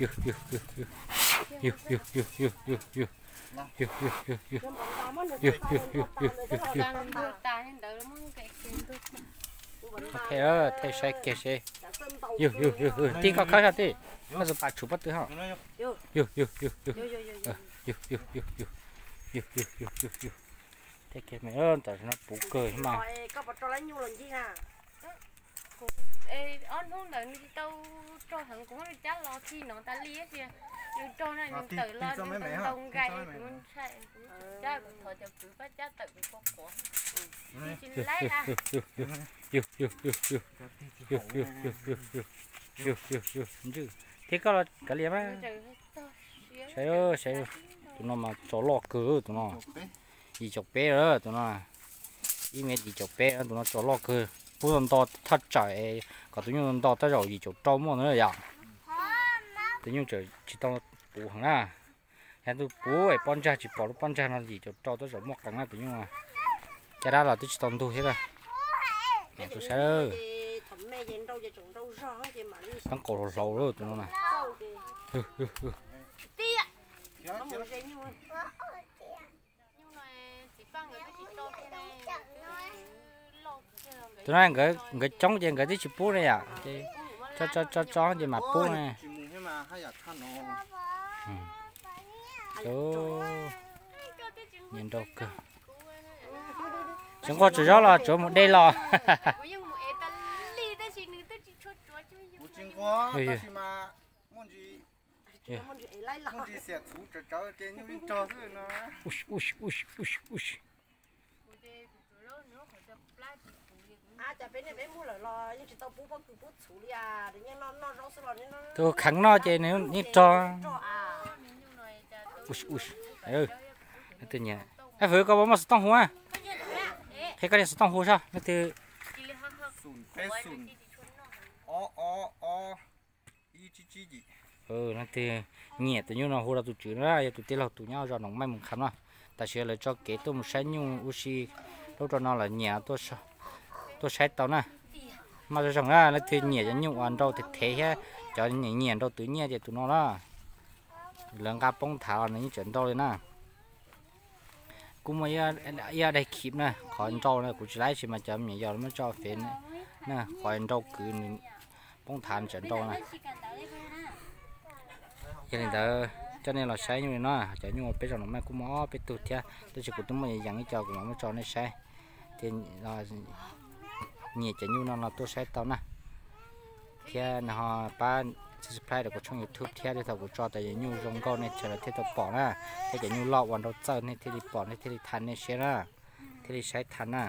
Yug, yug, yug, yug. Yug, yug, yug, yug, yug, yug. Yug, yug, yug, yug, yug. Yug, yug, yug, yug, yug, yug. Thiaj, thiaj saib kiag seb. Yug, yug, yug, yug, tij koj khawb sab tij. Koj tus pas tshuav pob tw hos. Yug, yug, yug, yug. Yug, yug, yug, yug. Yug, yug, yug, yug, yug. Thiaj kiag me, tam sim no puv kawg mas. Kuv, ob hnub ntawd nws tsis tau rog heev, kuv muab nws cab los khi no tas li tab sis nws rog no nws tawm los nws ntau nkai, kuv ntshai, kuv cab kom thov cov kwv pab cab tawm kuv quav quav. Tsis laib a. Yug, yug, yug, yug. Yug, yug, yug, yug. Yug, yug, yug, ntswj. Thiab koj los kav liam mas. Saib, saib, tus no mas tso loj kawg tus no. Yim caum peb lawm tus no. Ib mev yim caum peb, tus no tso loj kawg. Pub tau nto thaj tsawm kom tus nyuj nto tej zaum yim caum rau muaj ntawd yom. Tus nyuj tseem tsis tau puv heev na. Yog tus puv es pob ntsag tsis pom lub pob ntsag no yim caum rau tej zaum muaj qees na tus nyuj. Caj dab los twb tsis tau ntug thiab. Niam tus saib, toob qaum hlau hlau tus no na. Tus no nkawd, nkawd coob ces nkawd twb tsis pub ne yom, ces tso tso tso ces mam pub ne. Nyiam nrau kawg. Tsis nquag tsis zaub los tsuav mus de los. Tus kheev no ces nws yeej rog. Leej twg nyiam, ab, fwv koj puas muaj xov tooj hu a? Qhia koj niag xov tooj hu soj leej twg. Leej twg nyiam tus nyuj no hu rau tus tswv na, yog tus tij laug tus nyob zos Noom Maij Moos Kham no. Tam sim lawv tso kev tuaj mus saib nyuj ua si lub rau no lawm, nyiam tuaj saib tau na. Maj zoo zoo na, leej twg nyiam cov nyuj uas nrau thev thev thiab cov nyiam nrau twv nyiaj ces tus no na. Lawv nqa poob thav los nws yeej tseem nrau li na. Kuj muaj ib daig khim na, qhov nrau na kuv tsis laib sis mas cov me nyuam yaus muab tso fev na, qhov nrau kwv nws poob thav nws tseem nrau na. Yog li ntawd coj nej los saib nyuj li no, cov nyuj peb zos Noom Maij kuj muaj ob peb tug thiab, tab sis kuv twb muaj yees ib co kuv mam muab tso nej saib. Thiab nyiam cov nyuj no no tuaj saib tau na. Thiab nws ho pab subscribe rau kuv tshooj YouTube thiab, thiaj thaum kuv tso cov nyuj zoo nkauj nej sawv daws thiaj tau pom na. Thiab cov nyuj loj uas nrau txawj nej thiaj li pom, nej thiaj li tham nej siab na, thiaj li saib tham na.